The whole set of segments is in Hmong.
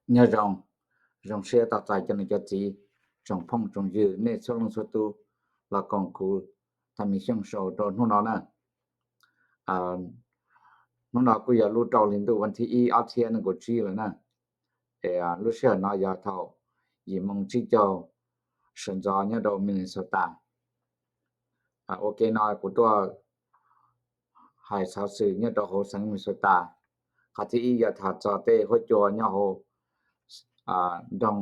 Nyob zoo, zoo siab tau txais cov niam cov txiv, tsoom phooj tsoom ywg nej txhua leej txhua tus los koom kuv Tham Xyooj Show rau hnub no na. Hnub no kuj yog lub rau hli ntuj vas thib ib ob txhiab nees nkaum tsib lawm na. Es lub sij hawm no yog thaum yim moo tsib caug sawv ntxov nyob rau Minnesota. Ua ke no kuv tuaj hais xov xwm nyob rau hauv xeev Minnesota. Qhov thib ib yog tham txog tej huab cua nyob hauv nroog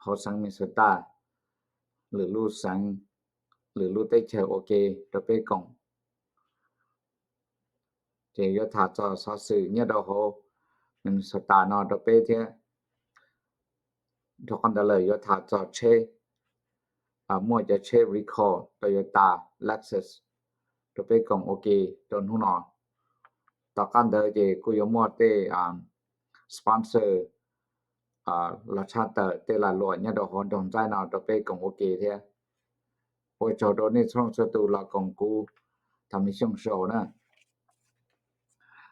hauv xeev Minnesota, lwm lub xeev, lwm lub teb chaws ua ke rau peb koom. Ces yuav tham txog xov xwm nyob rau hauv Minnesota no rau peb thiab. Dhau qhov ntawd lawm yuav tham txog tsheb, muaj cov tsheb recall Toyota, Lexus rau peb koom ua ke rau hnub no. Tom qab ntawd ces kuj yuav muaj tej sponsor los tshaj tawm tej lag luam nyob rau hauv nroog Ntxaib no rau peb koom ua ke thiab. Ua tsaug rau nej txhua leej txhua tus los koom kuv Tham Xyooj Show na.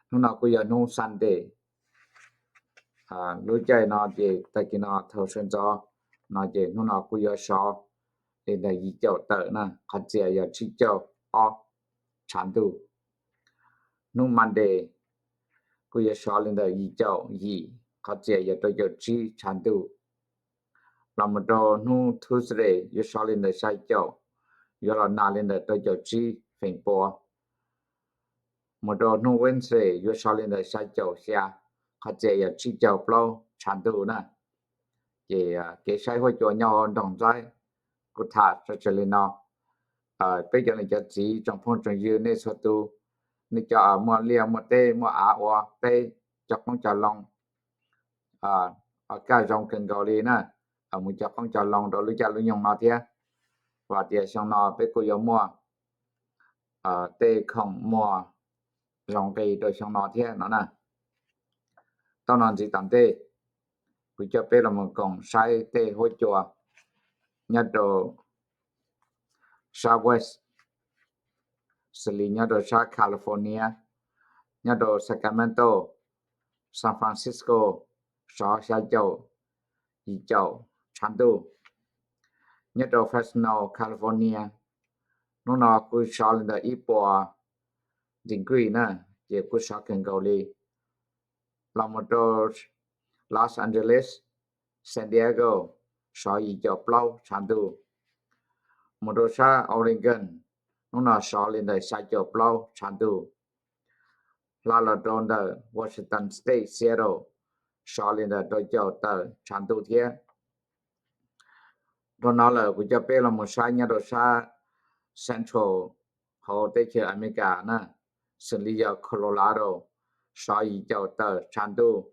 Hnub no kuj yog hnub Sunday. Lub caij no ces tag kis no thaum sawv ntxov no ces hnub no kuj yuav sov li ntawm yim caum tawm na, qhov txias yog tsib caug ob tshav ntuj. Hnub Monday kuj yuav sov li ntawm yim caum yim, qhov txias yog rau caum tsib tshav ntuj. Los mus rau hnub Tuesday yuav sov li ntawm xya caum, yuav los nag li ntawm rau caum tsib feem pua. Mus rau hnub Wednesday yuav sov li ntawm xya caum xya, qhov txias yog tsib caug plaub tshav ntuj na. Ces kev saib huab cua nyob hauv nroog Ntxaib kuj tham tso tseg li no. Peb cov niam cov txiv tsoom phooj tsoom ywg nej txhua tus, nej cov muaj liaj muaj teb muaj av ua teb, cog qoob cog loo, kaj zoo kawg nkaus li na, mus cog qoob cog loo rau lub caij lub nyoog no thiab. Vam tias xyoo no peb kuj yuav muaj tej khoom muag zoo nqi rau xyoo no thiab no na. Tau no ntxiv tom ntej, kuv coj peb los mus koom saib tej huab cua nyob rau sab west, xws li nyob rau sab California, nyob rau Sacramento, San Francisco, sov xya caum, yim caum tshav ntuj. Nyob rau Fresno, California, hnub no kuj sov li ntawm ib puas degree na, ces kuj sov kawg nkaus li. Los mus rau Los Angeles, San Diego, sov yim caum plaub tshav ntuj. Mus rau sab Oregon, hnub no sov li ntawm xya caum plaub tshav ntuj. Hla los rau ntawm Washington State, Seattle, sov li ntawm rau caum tawm tshav ntuj thiab. Dhau no lawm kuv coj peb los mus saib nyob rau sab central hauv teb chaws Amelikas na, xws li yog Colorado, sov yim caum tawm tshav ntuj,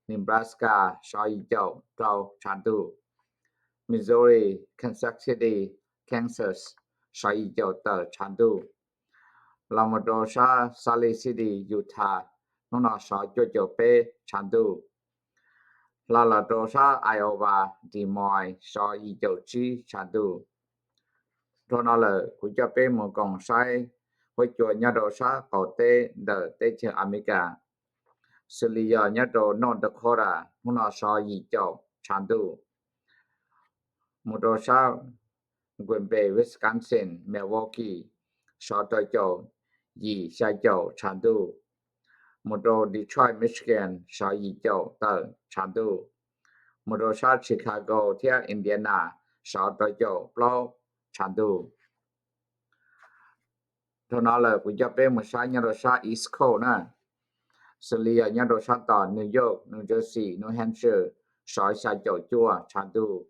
Nebraska, sov yim caum rau tshav ntuj, Missouri, Kansas City, Kansas, sov yim caum tawm tshav ntuj. Los mus rau sab Salt Lake City, Utah, hnub no sov cuaj caum peb tshav ntuj. Hla los rau sab Iowa, Des Moines, sov yim caum tsib tshav ntuj. Dhau no lawm kuv coj peb mus koom saib huab cua nyob rau sab qaum teb ntawm teb chaws Amelikas, xws li yog nyob rau North Dakota, hnub no sov yim caum tshav ntuj. Mus rau sab Green Bay, Wisconsin, Milwaukee, sov rau caum yim xya caum tshav ntuj. Mus rau Detroit, Michigan, sov yim caum tawm tshav ntuj. Mus rau sab Chicago thiab Indiana, sov rau caum plaub tshav ntuj. Dhau no lawm kuv coj peb mus saib nyob rau sab East Coast na, xws li yog nyob rau sab tom New York, New Jersey, New Hampshire, sov xya caum cuaj tshav ntuj.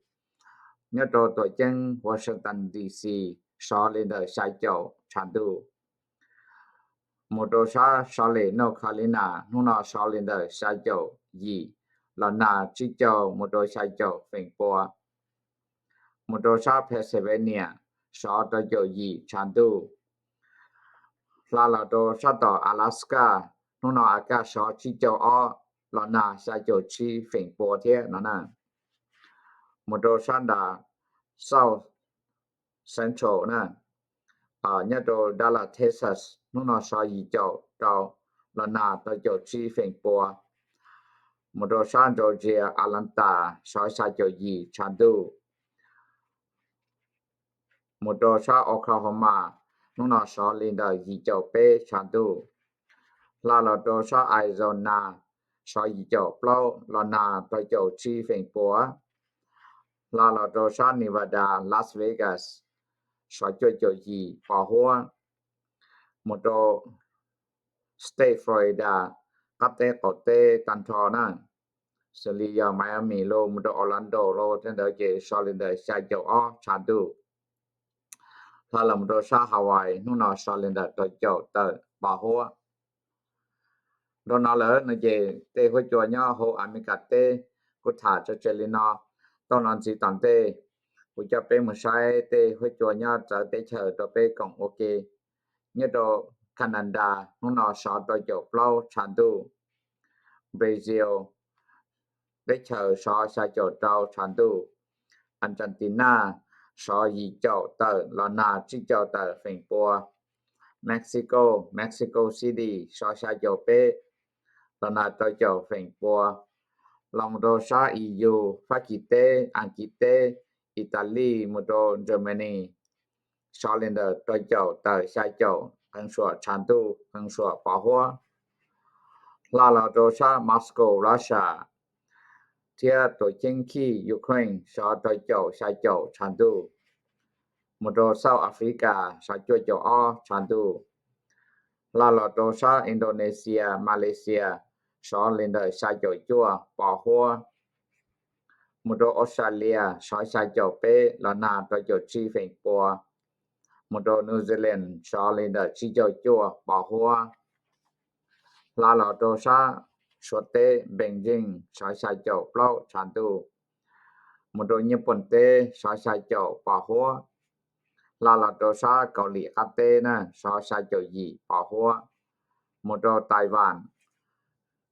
Nyob rau tuam ceeb Washington D C, sov li ntawm xya caum tshav ntuj. Mus rau sab Charlotte, North Carolina, hnub no sov li ntawm xya caum yim, los nag tsib caug mus rau xya caum feem pua. Mus rau sab Pennsylvania, sov rau caum yim tshav ntuj. Hla los rau sab tom Alaska, hnub no a kaj sov tsib caug ob, los nag xya caum tsib feem pua thiab no na. Mus rau sab nram South Central na, nyob rau Dallas, Texas, hnub no sov yim caum rau, los nag rau caum tsib feem pua. Mus rau sab Georgia, Atlanta, sov xya caum yim tshav ntuj. Mus rau sab Oklahoma, hnub no sov li ntawm yim caum peb tshav ntuj. Hla los rau sab Arizona, sov yim caum plaub los nag rau caum tsib feem pua. Hla los rau sab Nevada, Las Vegas, sov cuaj caum yim pos huab. Mus rau state Florida, qab teb qaum teb tag nrho na, xws li yog Miami los mus rau Orlando los tej ntawd ces sov li ntawm xya caum ob tshav ntuj. Hla los mus rau sab Hawaii, hnub no sov li ntawm rau caum tawm pos huab. Dhau no lawm no ces tej huab cua nyob hauv Amelikas teb kuv tham tso tseg li no. Tau no ntxiv tom ntej kuv coj peb mus saib tej huab cua nyob txawv teb chaws rau peb koom ua ke. Nyob rau Canada, hnub no sov rau caum plaub tshav ntuj. Brazil, teb chaws sov xya caum rau tshav ntuj. Argentina, sov yim caum tawm los nag tsib caum tawm feem pua. Mexico, Mexico City, sov xya caum peb los nag rau caum feem pua. Los mus rau sab E U, Fab Kis teb, Askiv teb, Italy mus rau Germany, sov li ntawm rau caum tawm xya caum, qee suam tshav ntuj, qee suam pos huab. Hla los rau sab Moscow, Russia, thiab tuam ceeb Kyiv, Ukraine, sov rau caum xya caum tshav ntuj. Mus rau South Africa, sov cuaj caum ob tshav ntuj. Hla los rau sab Indonesia, Malaysia, sov li ntawm xya caum cuaj pos huab. Mus rau Australia, sov xya caum peb los nag rau caum tsib feem pua. Mus rau New Zealand, sov li ntawm tsib caug cuaj pos huab. Hla los rau sab Suav teb, Beijing, sov xya caum plaub tshav ntuj. Mus rau Nyij Pooj teb, sov xya caum pos huab. Hla los rau sab Kaus Lim qab teb na, sov xya caum yim pos huab. Mus rau Taiwan,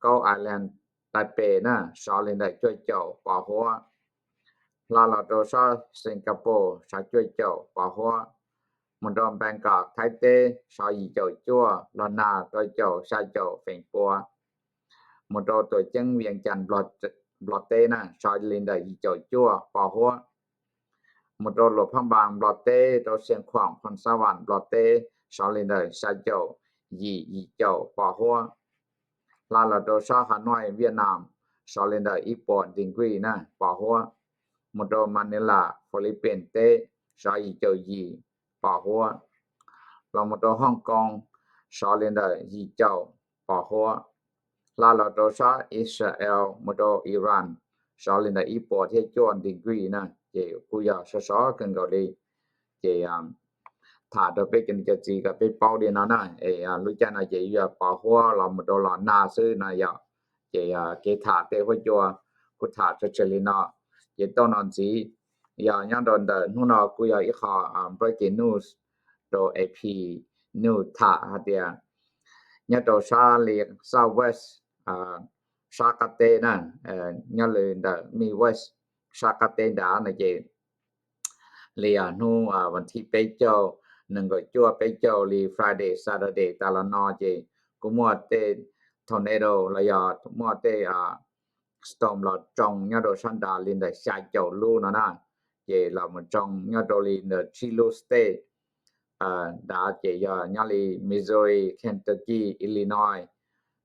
Kaub Island, Taipei na, sov li ntawm cuaj caum pos huab. Hla los rau sab Singapore, sov cuaj caum pos huab. Mus rau Bangkok Thaib teb, sov yim caum cuaj los nag rau caum xya caum feem pua. Mus rau tuam ceeb Vias Cas Nplog teb na, sov li ntawm yim caum cuaj pos huab. Mus rau Luas Phab Npas Nplog teb, rau Xiav Khuam Phoo Xab Vam Nplog teb, sov li ntawm xya caum yim, yim caum pos huab. Hla los rau sab Hanoi Vietnam, sov li ntawm ib puas degree na pos huab. Mus rau Manila Philippines teb, sov yim caum yim pos huab. Los mus rau Hong Kong, sov li ntawm yim caum pos huab. Hla los rau sab Israel mus rau Iran, sov li ntawm ib puas thiab cuaj degree na, ces kuj yog sov sov kawg nkaus li. Ces tham rau peb cov niam cov txiv kom peb paub li no na, es lub caij no ces yog pos huab los mus rau los nag xwb no yom. Ces kev tham tej huab cua kuv tham tso tseg li no. Ces tau no ntxiv, yog nyob rau ntawm hnub no kuj yog ib qho breaking news rau A P News tham hais tias nyob rau sab li South West, sab qab teb na, nyob li ntawm Midwest sab qab teb nrad no ces li hnub vas thib peb caug, nees nkaum cuaj peb caug li Friday Saturday tas los no ces kuj muaj tej tornado los yog muaj tej storm los tsoo nyob rau sab nrad li ntawm xya caum lub no na. Ces los mus tsoo nyob rau li ntawm tsib lub state nrad ces yog nyob li Missouri, Kentucky, Illinois,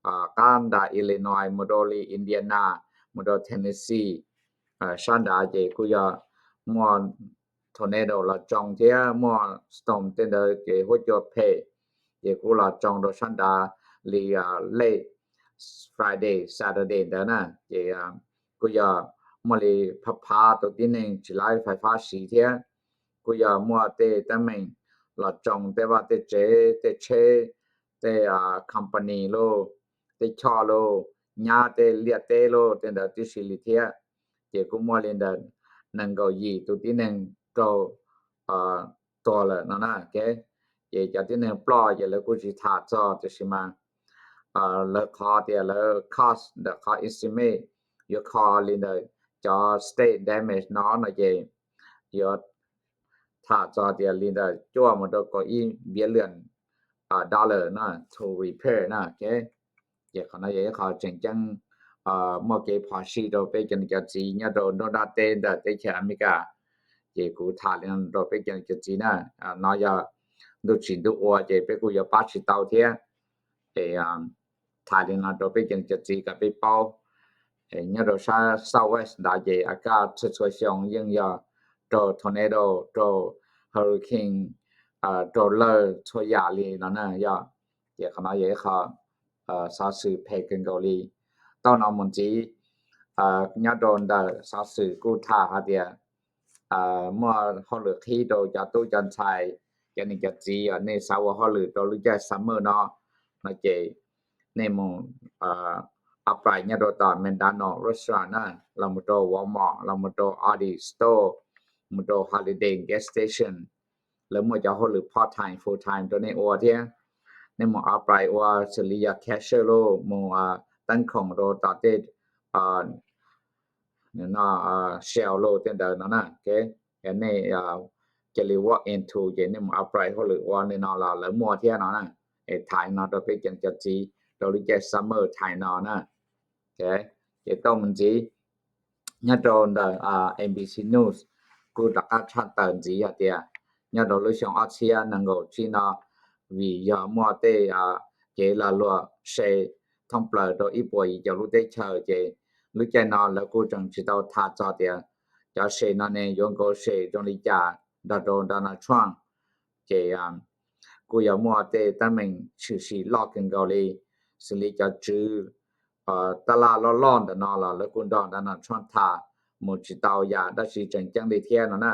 qab nram Illinois mus rau li Indiana, mus rau Tennessee, sab nrad ces kuj yog muaj tornado los tsoo thiab muaj storm tej ntawd ces huab cua phem, ces kuj los tsoo rau sab nrad li late Friday Saturday ntawd na. Ces kuj yog muaj li phab phav tus tib neeg tsis laib fais fab siv thiab, kuj yog muaj tej teeb meem los tsoo tej vaj tej tsev, tej tsheb, tej company lauj, tej choj lauj, nyab tej liaj teb lauj, tej ntawd tib si li thiab. Ces kuj muaj li ntawm nees nkaum yim tus tib neeg raug tuag lawm no na. Ces cov tib neeg ploj ces lawv kuj tsis tham txog, tiam sis mas lawv qhov tias lawv cost ntawm qhov estimate yuav kho li ntawm cov state damage no no ces yuav tham txog tias li ntawm cuaj mus rau kaum ib billion dollar na to repair na. Ces qhov no yog ib qho tseem ceeb muaj kev phom sij rau peb cov niam cov txiv nyob rau nruab nrab teb ntawm teb chaws Amelikas. Ces kuv tham li no rau peb cov niam cov txiv na, no yog ntuj tsim ntuj ua ces peb kuj yuav pab tsis tau thiab. Es tham li no rau peb cov niam cov txiv kom peb paub. Nyob rau sab Southwest ntawd ces a kaj txhua txhua xyoo yeej yog raug tornado, raug hurricane, raug lawj txhua yam li no na yog. Ces qhov no yog ib qho xov xwm phem kawg nkaus li. Tau no mus ntxiv, nyob rau ntawm xov xwm kuj tham hais tias muaj hauj lwm qhib rau cov tub cov ntxhais, cov niam cov txiv uas nej xav ua hauj lwm rau lub caij summer no, no ces nej mus apply nyob rau tom McDonald restaurant na, los mus rau Walmart, los mus rau Aldi store, mus rau Holiday gas station. Lawv muaj cov hauj lwm part time, full time rau nej ua thiab. Nej mus apply ua xws li yog cashier los mus teeb khoom rau tom tej Shell los tej ntawd no na. Nej cia li walk into ces nej mus apply hauj lwm ua li no los lawv muaj thiab no na. Es tham no rau peb cov niam cov txiv rau lub caij summer time no na. Ces tau mus ntxiv, nyob rau ntawm A B C News kuj rov qab tshaj tawm ntxiv hais tias nyob rau lub xyoo ob txhiab nees nkaum tsib no, vim yog muaj tej kev lag luam se thoob plaws rau ib puas yim caum lub teb chaws ces lub caij no lawv kuj tseem tsis tau tham txog tias cov se no ne yuav nkaus se zoo li cas nrog rau Donald Trump. Ces kuj yog muaj tej teeb meem tshwm sim loj kawg nkaus li, xws li cov tswv tab laj loj loj ntawm no los lawv kuj nrog Donald Trump tham mus tsis tau yam dab tsi tseem ceeb li thiab no na.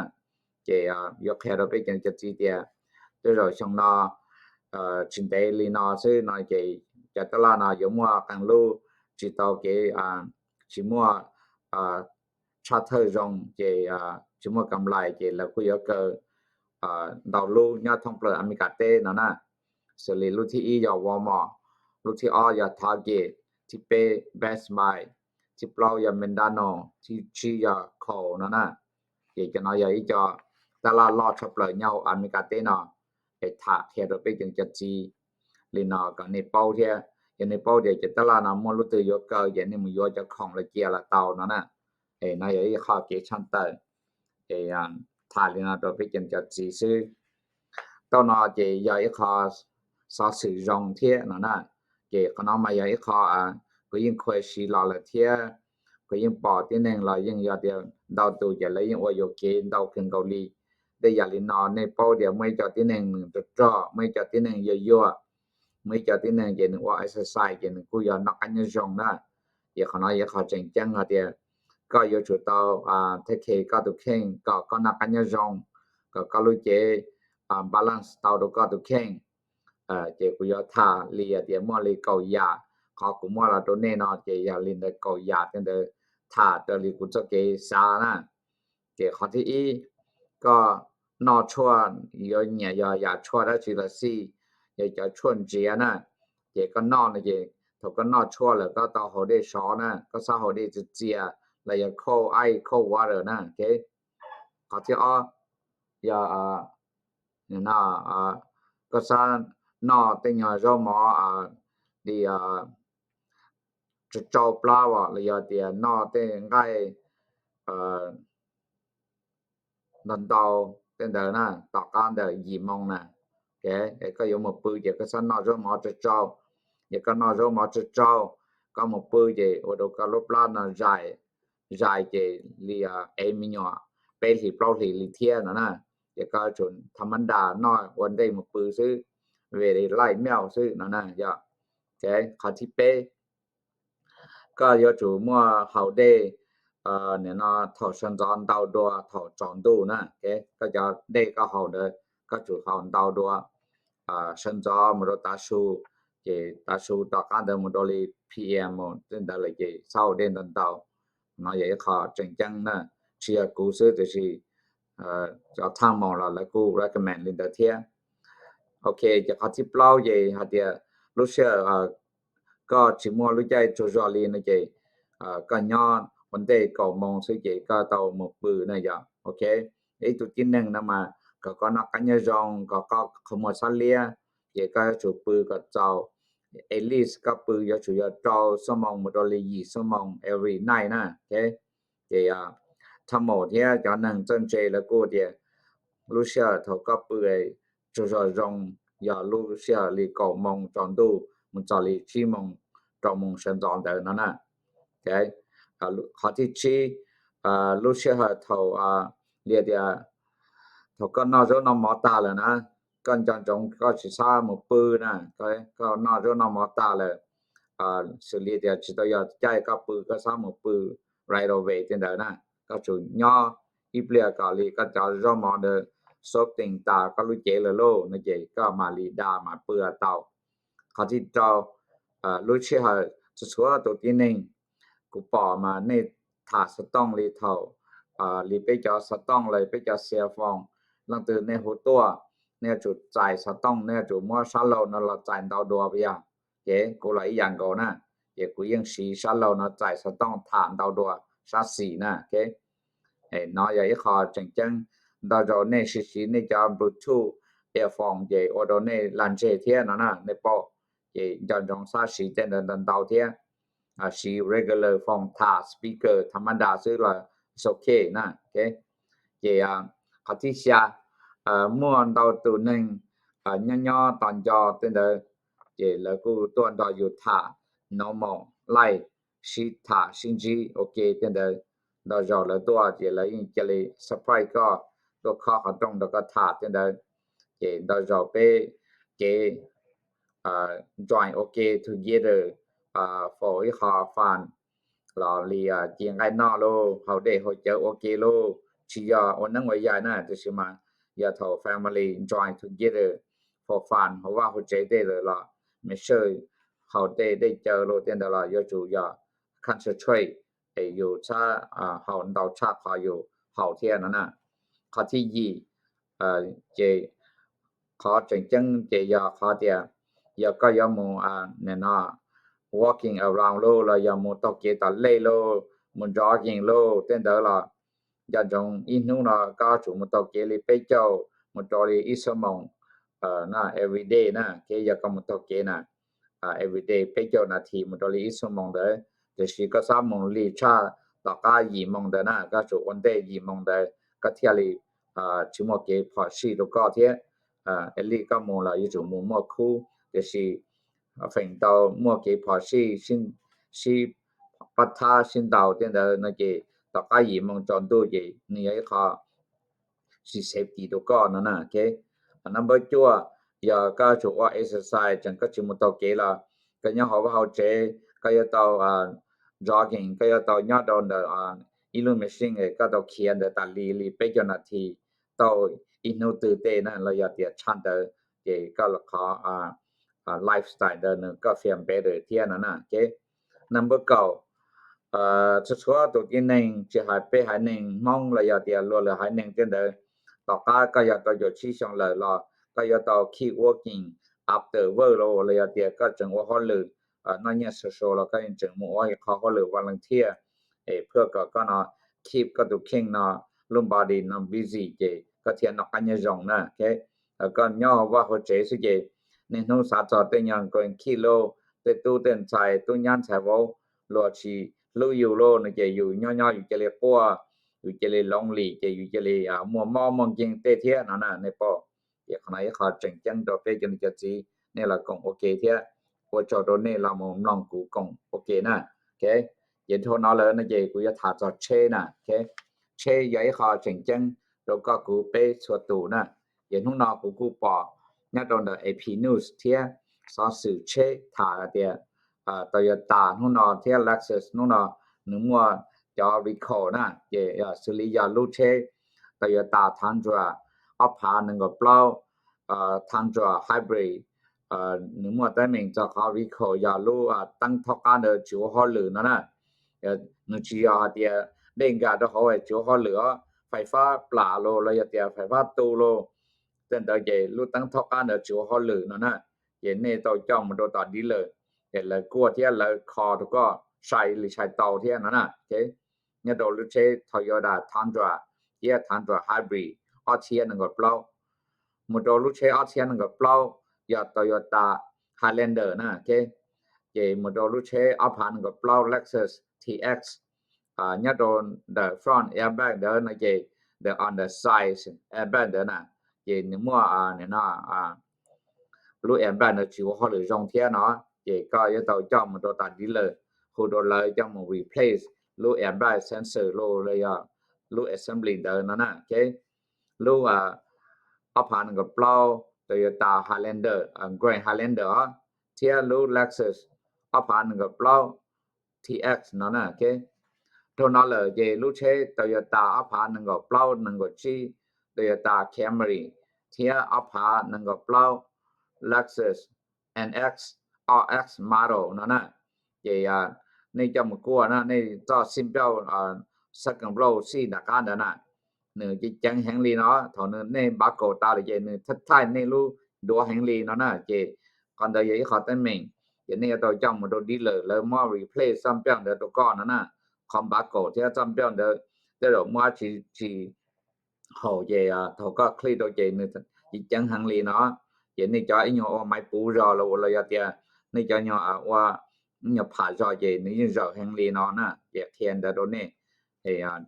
Ces yuav qhia rau peb cov niam cov txiv tias tej zaum xyoo no tsis ntev li no xwb no ces cov tab laj no yuav muaj qee lub tsis tau kev, tsis muaj tshaj thawj zoo ces tsis muaj kam lais ces lawv kuj yuav kaw ntau lub nyob thoob plaws Amelikas teb no na. Xws li lub thib ib yog Walmart, lub thib ob yog Target, thib peb Best Buy, thib plaub yog McDonald, thib tsib yog Kohl's no na. Ces cov no yog ib co tab laj loj tshaj plaws nyob hauv Amelikas teb no. Es tham qhia rau peb cov niam cov txiv li no kom nej paub thiab. Yog nej paub tias cov tab laj no muaj lub twg yuav kaw ces nej mus yuav cov khoom los cia los tau no na. Es no yog ib qho kev tshaj tawm, es tham li no rau peb cov niam cov txiv xwb. Tau no ces yog ib qho xov xwm zoo thiab no na. Ces qhov no mas yog ib qho kuv yeej khuv siv los lawm thiab, kuv yeej pom tib neeg los yeej yog tias ntau tus ces lawv yeej ua yuam kev ntau kawg nkaus li. Tej yam li no nej paub tias muaj ib co tib neeg nws rog rog, muaj ib co tib neeg yuag yuag, muaj ib co tib neeg ces nws ua exercise ces nws kuj yog noj qab nyob zoo na. Ces qhov no yog qhov tseem ceeb hais tias koj yuav tsum tau take care koj tus kheej kom koj noj qab nyob zoo, kom koj lub cev balance tau rau koj tus kheej. Ces kuv yuav tham li hais tias muaj li kaum yam, qhov kuv muaj los rau nej no ces yog li ntawd kaum yam tej ntawd tham raws li kuv txoj kev xav na. Ces qhov thib ib, koj noj tshuaj yuav nyiam yog yam tshuaj dab tsi los xij, yog cov tshuaj ntsiav na, ces koj noj no ces thaum koj noj tshuaj lawm koj tau haus dej sov na, koj xav haus dej txias txias los yog cold ice, cold water na. Qhov thib ob yog koj xav noj tej nyuag zaub mov li tsau tsau plab los yog tias noj tej nqaij ntau ntau tej ntawd na, tom qab ntawm yim moo na. Koj yuav mus pw ces koj xav noj zaub mov tsau tsau, yog koj noj zaub mov tsau tsau, koj mus pw ces ua rau koj lub plab no zais, zais ces li ev me nyuam peb hlis plaub hlis li thiab no na. Ces koj yuav tsum tha mab nras noj ua ntej mus pw xwb, very light meal xwb no na yog. Qhov thib peb, koj yuav tsum muaj haus dej nim no thaum sawv ntxov ntau dua thaum tsaus ntuj na. Koj cov dej koj haus ntawd koj tsum haus ntau dua sawv ntxov mus rau tav su, ces tav su tom qab ntawd mus rau li P M tej ntawd lawm ces xav haus dej ntau ntau. No yog ib qho tseem ceeb na, tsis yog kuv xwb tiam sis cov thaj maum los lawv kuj recommend li ntawd thiab. Ok, ces qhov thib plaub ces hais tias lub sij hawm koj tsis muaj lub caij tsaug zog li no ces koj nyob ua ntej kaum moo xwb ces koj tau mus pw na yog. Ok, ib tug tib neeg no mas kom koj noj qab nyob zoo, kom koj qhov muag xab liab, ces koj yuav tsum pw kom txaus at least koj pw yuav tsum yog rau xuab moos mus rau li yim xuab moos every night na. Ces Thaum Mom thiab cov neeg txawj ntse lawv kuj tias lub sij hawm thaum koj pw tsaug zog zoo yog lub sij hawm li kaum moos tsaus ntuj mus txog li tsib moos rau moos sawv ntxov ntawd no na. Qhov thib tsib, lub sij hawm thaum li tias thaum koj noj zaub noj mov tag lawm na, koj nco ntsoov koj tsis txhob mus pw na. Koj noj zaub noj mov tag lawm, xws li tias tsis tau yog caij koj pw koj txhob mus pw right away tej ntawd na. Koj tsum nyob ib pliag kom li koj cov zaub mov ntawd soothing tas koj lub cev lawm lauj no ces koj mam li da mam pw tau. Qhov thib rau, lub sij hawm txhua txhua tus tib neeg kuv pom mas nej tham xov tooj li thaum li peb cov xov tooj los peb cov cell phone, leej twg nej hu tuaj, nej yuav tsum txais xov tooj, nej yuav tsum muab sab laug no los txais ntau dua puas yog? Ces kuv los ib yam nkaus na, ces kuv yeej siv sab laug no txais xov tooj tham ntau dua sab xis na. No yog ib qho tseem ceeb, ntau zaus nej siv siv nej cov Bluetooth earphone ces ua rau nej lag ntseg thiab no na nej paub. Ces nco ntsoov txhob siv tej ntawd ntau ntau thiab, siv regular phone tham speaker tha ma da xwb los ok na. Ces qhov thib xya, muaj ntau tus neeg nyob nyob tos nco tej ntawd, ces lawv kuj tuaj nrog yus tham normal life, sib tham sib ntsib ua ke tej ntawd. Ntau zaus lawv tuaj ces lawv yeej cia li surprise koj, tuaj khob qhov rooj nrog koj tham tej ntawd. Ces ntau zaus peb kev join ua ke together for ib qho fun los li ci nqaij noj lauj, haus dej haus cawv ua ke lauj, tsis yog ua neeb ua yaig na, tiam sis mas yog thaum family join together for fun, hauv vaj hauv tsev tej lawm los make sure haus dej dej cawv lauj tej ntawd los yuav tsum yog concentrate es yus txhob haus ntau tshaj qhov yus haus thiab no na. Qhov thib yim, ces qhov tseem ceeb ces yog qhov tias yog koj yuav mus no walking around lauj, los yog mus taug kev tom lej lauj, mus jogging lauj tej ntawd los nco ntsoov ib hnub no koj tsum mus taug kev li peb caug mus rau li ib xuab moos na, every day na. Ces yog koj mus taug kev na, every day peb caug nas this mus rau li ib xuab moos ntawd, tiam sis koj txhob mus lig tshaj tom qab yim moos ntawd na, koj tsum ua ntej yim moos ntawd koj thiaj li tsis muaj kev phom sij rau koj thiab. Ib li koj mus los yuav tsum mus muaj khub, tiam sis feem ntau muaj kev phom sij, sib pab thab sib ntaus tej ntawd no ces tom qab yim moos tsaus ntuj ces nws yog ib qho tsis safety rau koj no na. Number cuaj, yog koj yuav tsum ua exercise tseem koj tsis mus taug kev los koj nyob hauv vaj hauv tsev koj yuav tau jogging, koj yuav tau nyob rau ntawm ib lub machine koj tau khiav ntawd tas li li peb caug nas this tau ib hnub twg tej na los yog tias tshaj ntawd, ces koj qhov lifestyle ntawd nws koj feel better thiab no na. Number kaum, txhua txhua tus tib neeg tsis hais peb haiv neeg Hmoob los yog tias luag lwm haiv neeg tej ntawd, tom qab koj yog rau caum tsib xyoo lawm los koj yuav tau keep working after work los los yog tias koj tseem ua hauj lwm noj nyiaj social los koj yeej tseem mus ua qhov hauj lwm volunteer es phuaj kom koj no keep koj tus kheej no lub body no busy ces koj thiaj noj qab nyob zoo na. Koj nyob hauv vaj hauv tsev xwb ces niaj hnub xav txog tej nyuag grandkids lauj, tej tub tej ntxhais tub nyab ntxhais vauv luag tsis hlub yus lauj no ces yus nyob nyob yus cia li quaj, yus cia li lonely ces yus cia li muaj mob muaj nkeeg tej thiab no na nej paub. Ces qhov no ib qho tseem ceeb rau peb cov niam cov txiv nej los koom ua ke thiab, ua tsaug rau nej los mus mloog kuv koom ua ke na. Ces dhau no lawm no ces kuv yuav tham txog tsheb na. Tsheb yog ib qho tseem ceeb rau koj kuv peb txhua tus na. Ces hnub no kuv kuj pom nyob rau ntawm A P News thiab xov xwm tsheb tham hais tias Toyota hnub no thiab Lexus hnub no nws muaj cov recall na. Ces xws li yog lub tsheb Toyota Tundra ob phav nees nkaum plaub, Tundra Hybrid, nws muaj teeb meem txog qhov recall yog lub teeb thaub qab ntawd tsis ua hauj lwm no na. Nws tsis yog hais tias dej nkag rau hauv tsis ua hauj lwm os, fais fab plam los los yog tias fais fab tu los tej ntawd ces lub teeb thaub qab ntawd tsis ua hauj lwm no na. Ces nej tau coj mus rau tom dealer, ces lawv kuaj thiab lawv kho rau koj sai li sai tau thiab no na. Nyob rau lub tsheb Toyota Tundra thiab Tundra Hybrid ob txhiab nees nkaum plaub, mus rau lub tsheb ob txhiab nees nkaum plaub yog Toyota Highlander na, ok. Ces mus rau lub tsheb ob phav nees nkaum plaub Lexus T X, nyob rau ntawm front airbag ntawd no ces the on the side airbag ntawd na, ces nws muaj no lub airbag ntawd tsis ua hauj lwm zoo thiab no, ces koj yuav tau coj mus rau tom dealer, hu rau lawv coj mus replace lub airbag sensor los yog lub assembly ntawd no na, ok. Lub ob phav nees nkaum plaub Toyota Highlander, Grand Highlander os, thiab lub Lexus ob phav nees nkaum plaub T X no na, ok. Dhau no lawm ces lub tsheb Toyota ob phav nees nkaum plaub nees nkaum tsib, Toyota Camry, thiab ob phav nees nkaum plaub Lexus N X, R X model no na, ces nej coj mus kuaj na, nej txoj sim piauj second row seat nram qab ntawd na, nws ceev heev li no, thaum nws nej npav kaum tas lawm ces nws thaij nej lub duav heev li no na, ces qhov ntawd yog ib qhov teeb meem, ces nej yuav tau coj mus rau dealer lawv muab replace txoj sim piauj ntawd rau koj no na. Qhov npav kaum thiab txoj sim piauj ntawd tej zaum muab tsis tsis haum ces thaum koj click rau ces nws ceev heev li no, ces nej cov ib nyuag ua maiv puv zog los los yog tias nej cov nyuag ua nyuag pham zog ces nws yeej zawm heev li no na, ces qhia ntawd rau nej,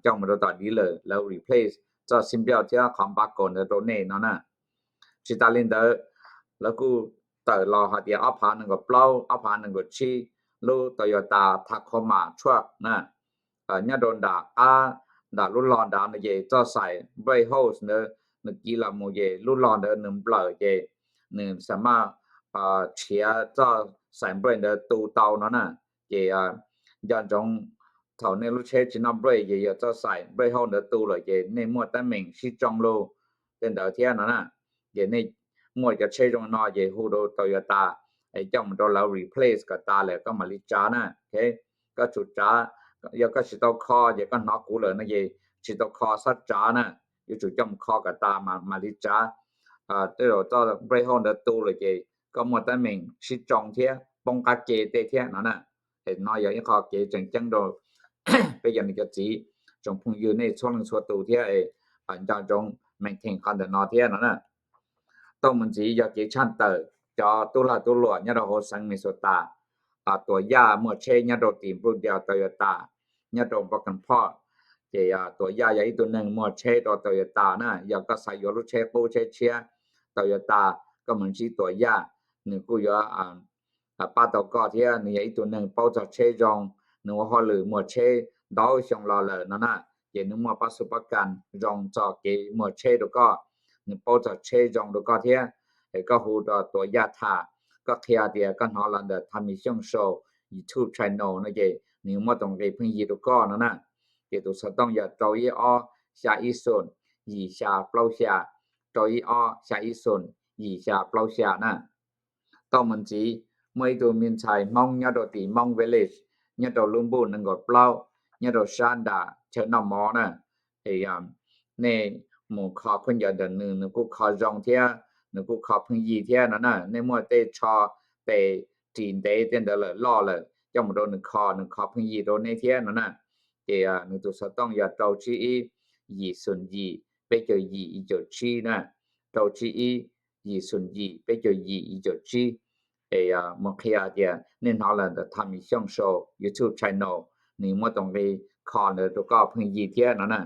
coj mus rau tom dealer lawv replace txoj sim piauj thiab qhov npav kaum ntawd rau nej no na. Tsis tas li ntawd, lawv kuj tawm los hais tias ob phav nees nkaum plaub ob phav nees nkaum tsib lub Toyota Tacoma truck na, nyob rau nram qab, nram lub log nrad no ces txoj xaim brake hose ntawd nws kiv los mus ces lub log ntawd nws nplawm ces nws xam maj tshiav txoj xaim brake ntawd tu tau no na. Ces nco ntsoov thaum nej lub tsheb tsis noj brake ces yog txoj xaim brake hose ntawd tu lawm ces nej muaj teeb meem sib tsoo lug tej ntawd thiab no na. Ces nej muaj cov tsheb zoo no ces hu rau Toyota es coj mus rau lawv replace kom tas lawm koj mam li tsav na. Koj tsum tsav, yog koj tsis tau kho ces koj hnov kuv lawm no ces tsis tau kho xob tsav na, yuav tsum coj mus kho kom tas mam li tsav. Tej zaum txoj brake hose ntawd tu lawm ces koj muaj teeb meem sib tsoo thiab poob qab ke tej thiab no na. Es no yog ib qho kev tseem ceeb rau peb cov niam cov txiv, tsoom phooj ywg nej txhua leej txhua tus thiab, nco ntsoov maintain qhov ntawm no thiab no na. Tau mus ntxiv yog kev tshaj tawm cov tub lag tub luam nyob rau hauv xeev Minnesota. Tuam Yaj muaj tsheb nyob rau tim Brookdale Toyota nyob rau Brooklyn Park. Ces Tuam Yaj yog ib tug neeg muag tsheb rau Toyota na, yog koj xav yuav lub tsheb qub tsheb tshiab Toyota, koj mus ntsib Tuam Yaj, nws kuj yuav pab tau koj thiab nws yog ib tug neeg paub txog tsheb zoo, nws ua hauj lwm muag tsheb ntau xyoo los lawm no na, ces nws muaj pab xu pab kas zoo txog kev muag tsheb rau koj, nws paub txog tsheb zoo rau koj thiab. Es koj hu rau Tuam Yaj tham, koj qhia tias koj hnov los ntawm Tommy Xyooj Show YouTube channel no ces nws muab tus nqi pheej yig rau koj no na. Ces tus xov tooj yog rau ib ob xya ib xoom yim xya plaub xya, rau ib ob xya ib xoom yim xya plaub xya na. Tau mus ntxiv, muaj ib tug me ntxhais Hmoob nyob rau tim Hmoob Village, nyob rau lub npuj nees nkaum plaub, nyob rau sab nram chaw noj mov na. Nej mus kho khaub ncaws ntawm nws, nws kuj kho zoo thiab, nws kuj kho pheej yig thiab no na. Nej muaj tej tsho tes ris ntev tej ntawd lawm loj lawm, coj mus rau nws kho, nws kho pheej yig rau nej thiab no na. Ces nws tus xov tooj yog rau tsib ib yim xoom yim peb caug yim ib caug tsib na, rau tsib ib yim xoom yim peb caug yim ib caug tsib. Es mus qhia tias nej hnov los ntawm Tommy Xyooj Show YouTube channel, nws muab tus nqi kho ntawd rau koj pheej yig thiab no na.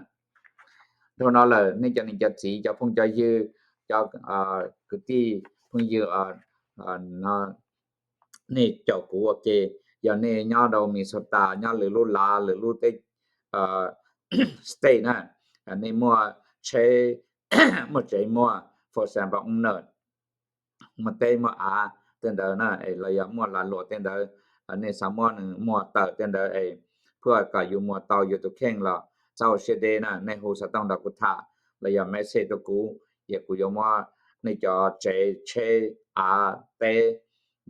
Dhau no lawm nej cov niam cov txiv cov phooj cov ywg, cov kwv tij phooj ywg nej caum kuv ua ke, yog nej nyob rau Minnesota nyob lwm lub lav lwm lub teb state na, nej muaj tsheb, muaj tsev muag, for example owner, muaj teb muaj av tej ntawd na, los yog muaj lag luam tej ntawd, nej xav muab nws muag tawm tej ntawd es phuaj kom yus muag tau yus tus kheej los txhob ua siab deb na, nej hu xov tooj nrog kuv tham los yog message rau kuv, ces kuv yuav muab nej cov tsev tsheb av teb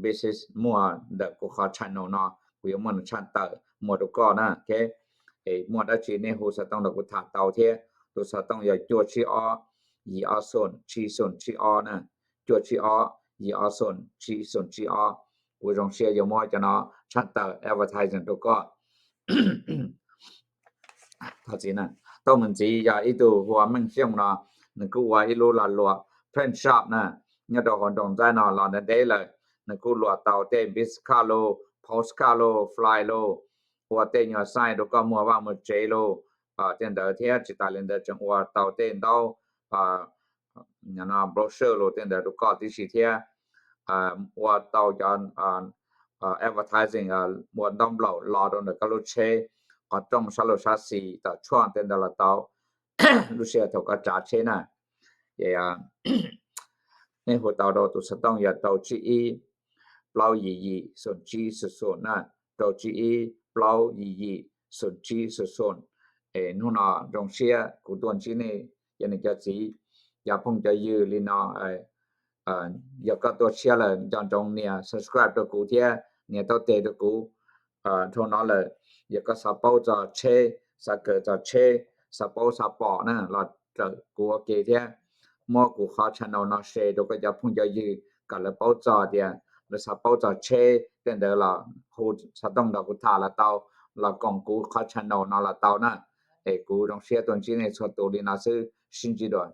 business muag ntawm kuv qhov channel no, kuv yuav muab nws tshaj tawm muag rau koj na. Es muaj dab tsi nej hu xov tooj nrog kuv tham tau thiab. Tus xov tooj yog cuaj tsib ob yim ob xoom tsib xoom tsib ob na, cuaj tsib ob yim ob xoom tsib xoom tsib ob. Kuv zoo siab yuav muab cov no tshaj tawm advertising rau koj. Tau mus ntxiv yog ib tug hu ua Meej Xyooj no, nws kuj ua ib lub lag luam print shop na, nyob rau hauv nroog Ntxaib no los ntev ntev lawm. nws kuj luam tau tej business card los, postcard los, flyer los, ua tej nyuag sign rau koj muag vaj muag tsev los, tej ntawd thiab. Tsis tas li ntawd tseem ua tau tej ntaub brochure los tej ntawd rau koj tib si thiab. Ua tau cov advertising, ua ntaub nplaum los rau ntawm koj lub tsheb, qhov rooj, sab laug sab xis, tom tshuaj tej ntawd los tau, lub sij hawm thaum koj tsav tsheb na. Ces nej hu tau rau tus xov tooj yog rau tsib ib plaub yim yim xoom tsib xoom xoom na, rau tsib ib plaub yim yim xoom tsib xoom xoom. Hnub no zoo siab kuv tuaj ntsib nej cov niam cov txiv, cov phooj cov ywg li no. Yog koj tuaj tshiab lawm nco ntsoov nias subscribe rau kuv thiab nias taub teg rau kuv. Dhau no lawm, yog koj xav paub txog tsheb, xav kawm txog tsheb, xav paub xav pom na los raws kuv ua ke thiab. Muab kuv qhov channel no share rau koj cov phooj cov ywg kom lawv paub txog tias lawv xav paub txog tsheb tej ntawd los hu xov tooj nrog kuv tham los tau, los koom kuv qhov channel no los tau na. Es kuv zoo siab tuaj ntsib nej txhua tus li no xwb, sib ntsib dua.